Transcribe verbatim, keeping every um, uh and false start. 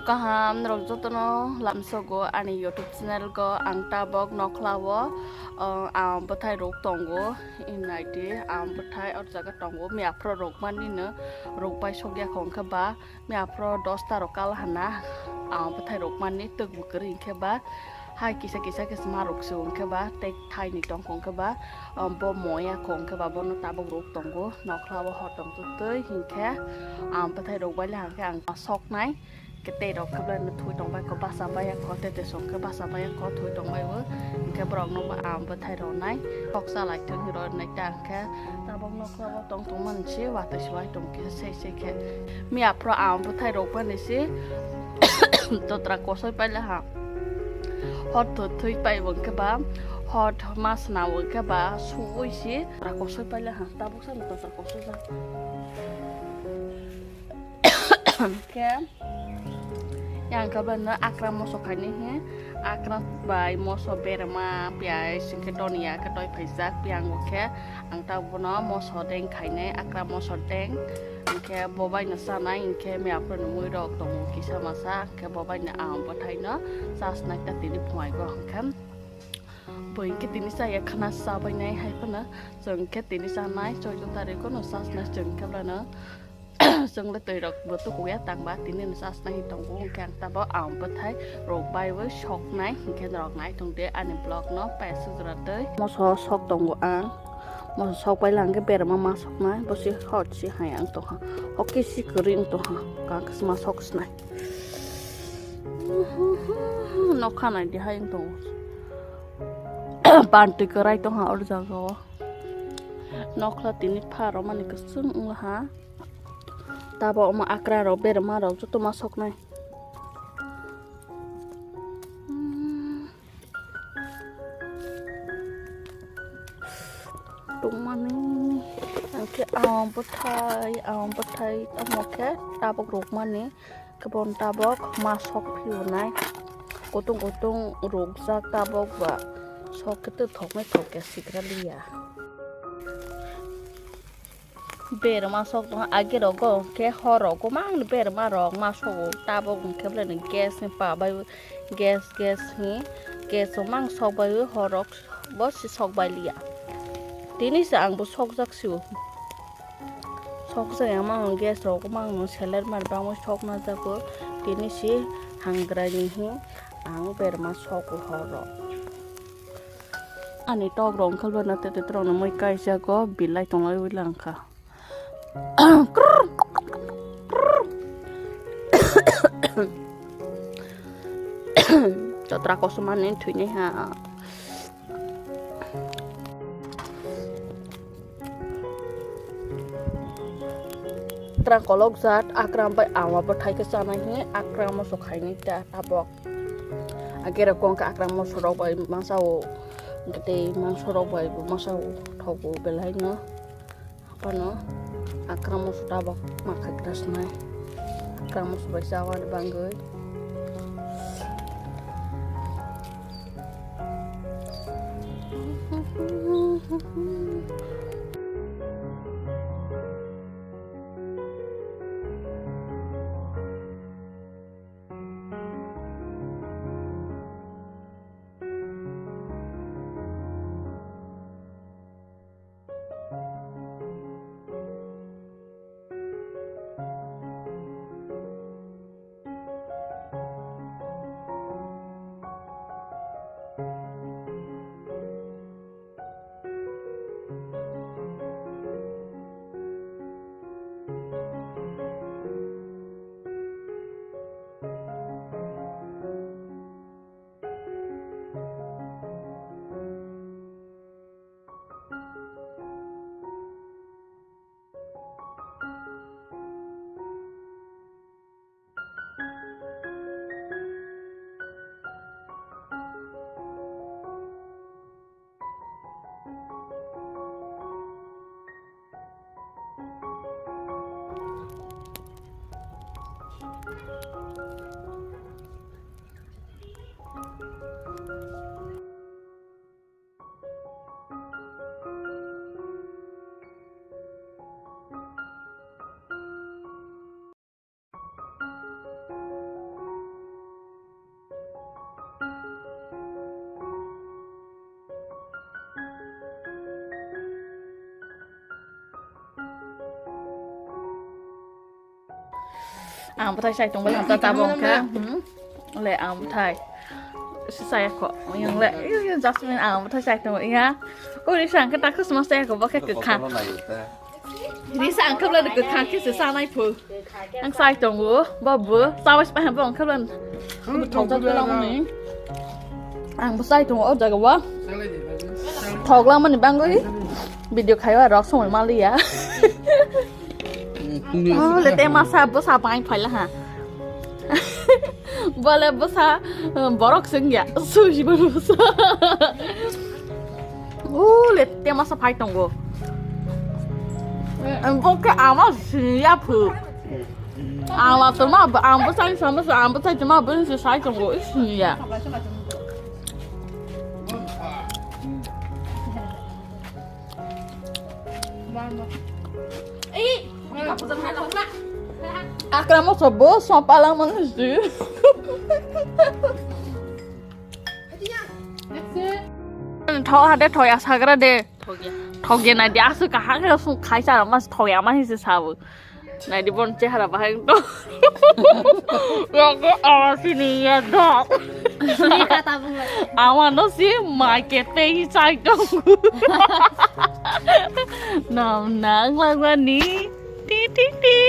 Kaham norok jotono lamsogo ani YouTube channel go. Ang tabok nokhlao, uh, ang bwthai rok tongo, inaidi ang bwthai o jaga tongo. Miyaphro rok manino rok bai sokya kho, hwnkhe ba miyaphro dosta rok kal hana ang bwthai rok manni twk bwkrwi, hwnkhe ba hai kisa kisa khe sma rok se, hwnkhe ba tei thaini tongkho, hwnkhe ba, um, bo moya kho, hwnkhe ba bono tabok rok tongo. Nokhlao hor tong twi, hwnkhe ang bwthai rok bai le hwnkhe ang soknai. Khe tei rok khe belai no thwi tong bai kho, basa bai ya kho, tete song khe basa bai ya kho, thwi tong bai bo. Hwnkhe borok no bo ang bwthai rw nai, kok cha lai thung rw nai ta, hwnkhe tabok nokhlao tong tong mani se watwi se wai tong khe sei sei khe. Miyaphro ang bwthai rok mani se totra kosoi pai le ha. Hor thwi thwi pai bo hwnkhe ba, hor ma sna bo hwnkhe ba, su ui se totra kosoi pai le ha, tabok sa no totra kosoi jak. Khe yang khe bwno akra moso khaini he, akra bai moso berma piyaj hwnkhe doniya khe toi phaijak, piyang bo khe ang ta bono moso deng khainai, akra moso deng hwnkhe bo bai no chanai, hwnkhe miyaphro ni mui rok tongo kisa masa, hwnkhe bo bai no ang bwthai no chasnai ta tini phunai go hwnkhe. Bo hwnkhe tini chaya khana chabainai hai phano chwng khe tini chanai, chwng tari kono chasnai chwng khe bwlano. Chwng le twi rok bo tukuya tangba tini no chasnai tongo, hwnkhe ang tabok ang bwthai rok bai bo soknai, hwnkhe norok nai tong de ani vlog no paisa jora twi. Moso sok tongo ang, moso sok bai lang khe berma ma soknai, bo se hot se hai ang tongha, hoke se kwrwi wng tongha, kang khe ma sok snai. Nokha nai di hai wng tongo. Bantwi kwrai tongha o jaga o. Nokla tini pha rw mani kwchwng wng ha. Tabok omo akra rok berma rok joto ma soknai. Tongmani hwnkhe ang bwthai, ang bwthai tamo khe tabok rwkmani. Khe bono tabok ma sok phiyonai, kutung kutung rukjak tabok ba sok khe twthoknai thok khe sikra liya. Berma sok tong age rogo khe hor rogo mang berma rok ma sogo tabok hwnkhe belai no gas ni pa bai gas gas ni gas o mang sok bai hor rok bo si sok bai liya. Tini se ang bo sokjak sio. Sok jaya mang gas rok mang seler mar bangwi sok na jago. Tini si hangrai ni hi ang berma sok horo. Ani tok rok khe bana tete tok no mui kai jago bilai tong lai wi lang kha. Chatra kosom ani thwi ni ha. Tra kolok jat akram bai awa bo thai khe chanai hi akram moso khaini ta tabok. Agera kong khe akram moso rok bai masa o tei mangso rok bai bo masa o thogo belai no. Apano akram moso tabok ma khai kra snai. Akram moso bai chawa ni bangwi. Ang bwthai sai tong bwla ta tabok kha. Hmm. Le ang bwthai. Si sai kho. Yang le. Jasmine ang bwthai sai tong ya. Uri sang khe ta Christmas sai kho bo khe kwkha. Risa ang khabla de kwkha khe se sanai phu. Ang sai tongo, babu, sawas pa bo ang khabla. Thok jat lang ni. Ang bo sai tongo o jaga wa. Thok lang mani bangwi. Video khayo rok song mali ya. Oh, le te masa bo sa pai phaila ha. Bole bwsa, um, borok se wngya. Susi bo bwsa. Ule, te masa phai tongo. Em, bo khe ama siya phu. Ama to ma, ang bwsai sama, ang bwsai to ma, bwsai sai tongo, siya. Akramo sobo sopalang manu si. Thok hade thok ya sagra de. Thok ya. Thok ya na dia asu kahang sung khai sa mas thok ya mas si sabu. Naidi bon chehara bahai to. Yago awasi ni ya dok. Sini kata bunga. Awano si market te hi chai tong. Nam nang lagani. Ti ti ti.